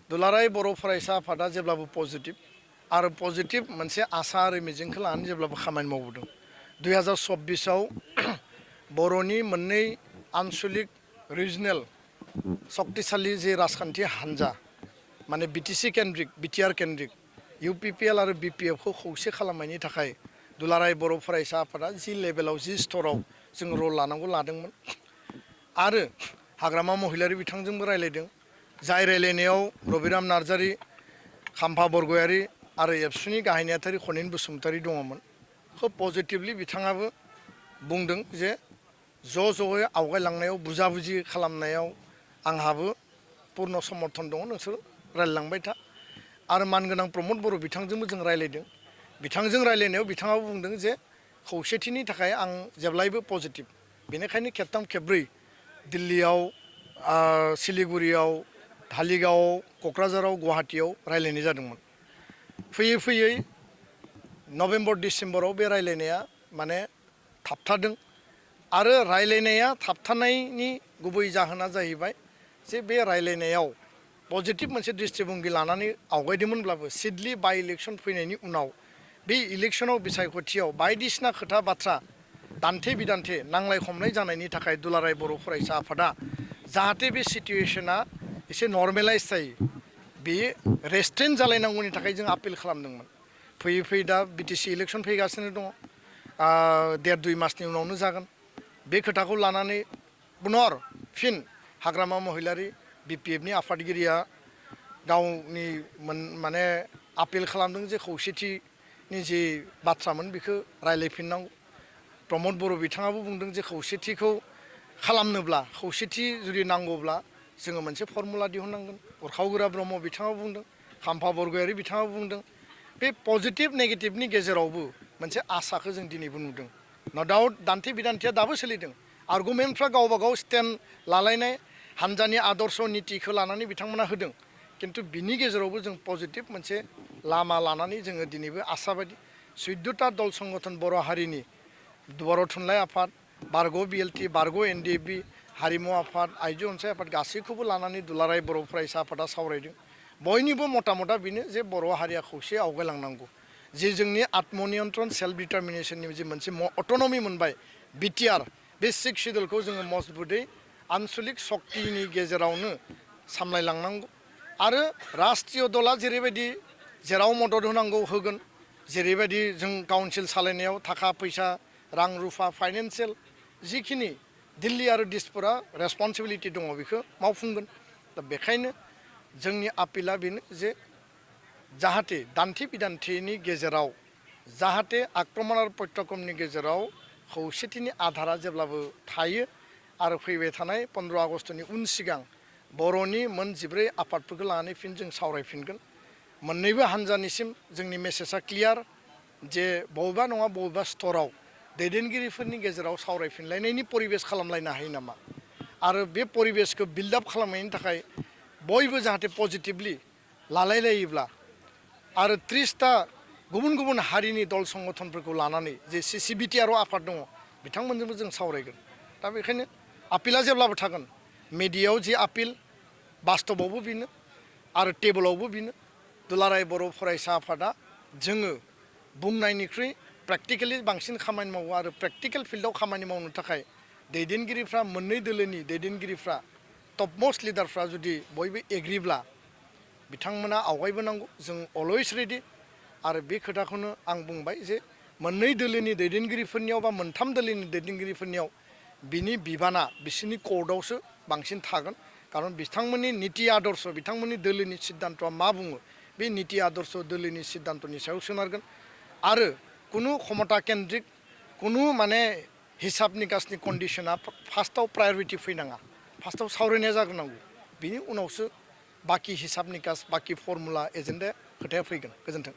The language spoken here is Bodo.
दुलाराय बर' फरायसा आफादा जेब्लाबो पजिटिभ आरो पजिटिभ मोनसे आसा आरो मिजिंखौ लानानै जेब्लाबो खामानि मावबोदों 2024आव बर'नि मोननै आनसलिक रिजनेल शक्तिशाली जे राजखान्थि हान्जा माने बिटिसि केन्द्रिक बिटिआर केन्द्रिक इउपिपिएल आरो बिपिएफखौ खौसे खालामनायनि थाखाय दुलाराय बर' फरायसा आफादा जि लेभेलाव जि स्तराव जों रल लानांगौ लादोंमोन आरो हाग्रामा महिलारि बिथांजोंबो रायलायदों जाय रायलायनायाव रबिराम नार्जारि खाम्फा बरगयारि आरो एबसुनि गाहाय नेहाथारि खनिन बसुमतारि दङमोन खोब पजिटिभलि बिथाङाबो बुंदों जे ज'यै आवगायलांनायाव बुजाबुजि खालामनायाव आंहाबो पूर्ण समर्थन दङ नोंसोर रायलायलांबाय था आरो मानगोनां प्रमद बर' बिथांजोंबो जों रायलायदों बिथांजों रायलायनायाव बिथाङाबो बुंदों जे खौसेथिनि थाखाय आं जेब्लायबो पजिटिभ बेनिखायनो खेबथाम खेबब्रै दिल्लीयाव सिलिगुरियाव धालिगावआव क'क्राझाराव गुवाहाटीयाव रायलायनाय जादोंमोन फैयै फैयै नभेम्बर डिसेम्बराव बे रायलायनाया माने थाबथादों आरो रायलायनाया थाबथानायनि गुबै जाहोना जाहैबाय जे बे रायलायनायाव पजिटिभ मोनसे दृष्टिभंगि लानानै आवगायदोंमोनब्लाबो सिडलि बाइ इलेक्सन फैनायनि उनाव बे इलेक्सनाव बिसायख'थियाव बायदिसिना खोथा बाथ्रा दान्थे बिदान्थे नांलाय खमलाय जानायनि थाखाय दुलाराय बर' फरायसा आफादा जाहाथे बे सिटुवेसना एसे नर्मेलाइज जायो बेयो रेस्ट्रेन्ट जालायनांगौनि थाखाय जों आपिल खालामदोंमोन फैयै फैयै दा बिटिसि इलेक्सन फैगासिनो दङ 1.5-2 मासनि उनावनो जागोन बे खोथाखौ लानानै पुनर फिन हाग्रामा महिलारि बिपिएफनि आफादगिरिया गावनि माने आपिल खालामदों जे खौसेथिनि जे बाथ्रामोन बेखौ रायलायफिननांगौ प्रमद बर' बिथाङाबो बुंदों जे खौसेथिखौ खालामनोब्ला खौसेथि जुदि नांगौब्ला जोङो मोनसे फर्मुला दिहुननांगोन उरखावगोरा ब्रह्म बिथाङाबो बुंदों खाम्फा बरगयारि बिथाङाबो बुंदों बे पजिटिभ नेगेटिभनि गेजेरावबो मोनसे आसाखौ जों दिनैबो नुदों न डाउट दान्थे बिदान्थेया दाबो सोलिदों आर्गुमेन्टफ्रा गावबा गाव स्टेन्ड लालायनाय हान्जानि आदर्श नितिखौ लानानै बिथांमोना होदों किन्तु बिनि गेजेरावबो जों पजिटिभ मोनसे लामा लानानै जोङो दिनैबो आसाबादि 14टा दल संगठन बर' हारिनि बर' थुनलाइ आफाद बारग' बिएलटि बारग' एनडिएफबि हारिमु आफाद आइजो अनसाय आफाद गासैखौबो लानानै दुलाराय बर' फरायसा आफादा सावरायदों बयनिबो मता बेनो जे बर' हारिया खौसे आवगायलांनांगौ जे जोंनि आत्मनियन्त्रण सेल्फ डिटारमिनेसननि जे मोनसे अट'नमि मोनबाय बिटिआर बे 6 सिडुलखौ जोङो मजबुतै आनसलिक शक्तिनि गेजेरावनो सामलायलांनांगौ आरो राष्ट्रीय दला जेरैबायदि जेराव मदद होनांगौ होगोन जेरैबायदि जों काउन्सिल सालायनायाव थाखा फैसा रां रुफा फाइनेन्सियेल जिखिनि दिल्ली आरो दिसपुरा रेसपन्सिबिलिटि दङ बेखौ मावफुंगोन दा बेखायनो जोंनि आपिला बेनो जे जाहाथे दान्थे बिदान्थेनि गेजेराव जाहाथे आक्रमण आरो प्रत्यक्रमनि गेजेराव खौसेथिनि आधारा जेब्लाबो थायो आरो फैबाय थानाय 15 आगस्टनि उन सिगां बर'नि मोन 14 आफादफोरखौ लानानै फिन जों सावरायफिनगोन मोननैबो हान्जानिसिम जोंनि मेसेजआ क्लियार जे बबेबा नङा बबेबा स्तराव दैदेनगिरिफोरनि गेजेराव सावरायफिनलायनायनि परिबेस खालामलायनो हायो नामा आरो बे परिबेसखौ बिल्डआप खालामनायनि थाखाय बयबो जाहाथे पजिटिभलि लालायलायोब्ला आरो 30टा गुबुन गुबुन हारिनि दल संगठनफोरखौ लानानै जे सिसिबिटिआर आफाद दङ बिथांमोनजोंबो जों सावरायगोन दा बेखायनो आपिला जेब्लाबो थागोन मेडियायाव जे आपिल बास्तबावबो बेनो आरो टेबोलावबो बेनो दुलाराय बर' फरायसा आफादा जोङो बुंनायनिख्रुइ प्रेक्टिकेलि बांसिन खामानि मावो आरो प्रेक्टिकेल फिल्डआव खामानि मावनो थाखाय दैदेनगिरिफ्रा मोननै दोलोनि दैदेनगिरिफ्रा टपमस्ट लिडारफ्रा जुदि बयबो एग्रिब्ला बिथांमोना आवगायबोनांगौ जों अलवेज रेडि आरो बे खोथाखौनो आं बुंबाय जे मोननै दोलोनि दैदेनगिरिफोरनियाव बा मोनथाम दोलोनि दैदेनगिरिफोरनियाव बिनि बिबाना बिसोरनि कर्टआवसो बांसिन थागोन खारन बिथांमोननि निति आदर्श बिथांमोननि दोलोनि सिद्धान्तआ मा बुङो बे निति आदर्श दोलोनि सिद्धान्तनि सायाव सोनारगोन आरो कुनु क्षमता केन्द्रिक कुनु माने हिसाब निकासनि कन्डिशना फार्स्टआव प्रायरिटि फैनाङा फार्स्टआव सावरायनाया जाग्रोनांगौ बिनि उनावसो बाखि हिसाब निकास बाखि फर्मुला एजेन्डा खोथाया फैगोन गोजोन्थों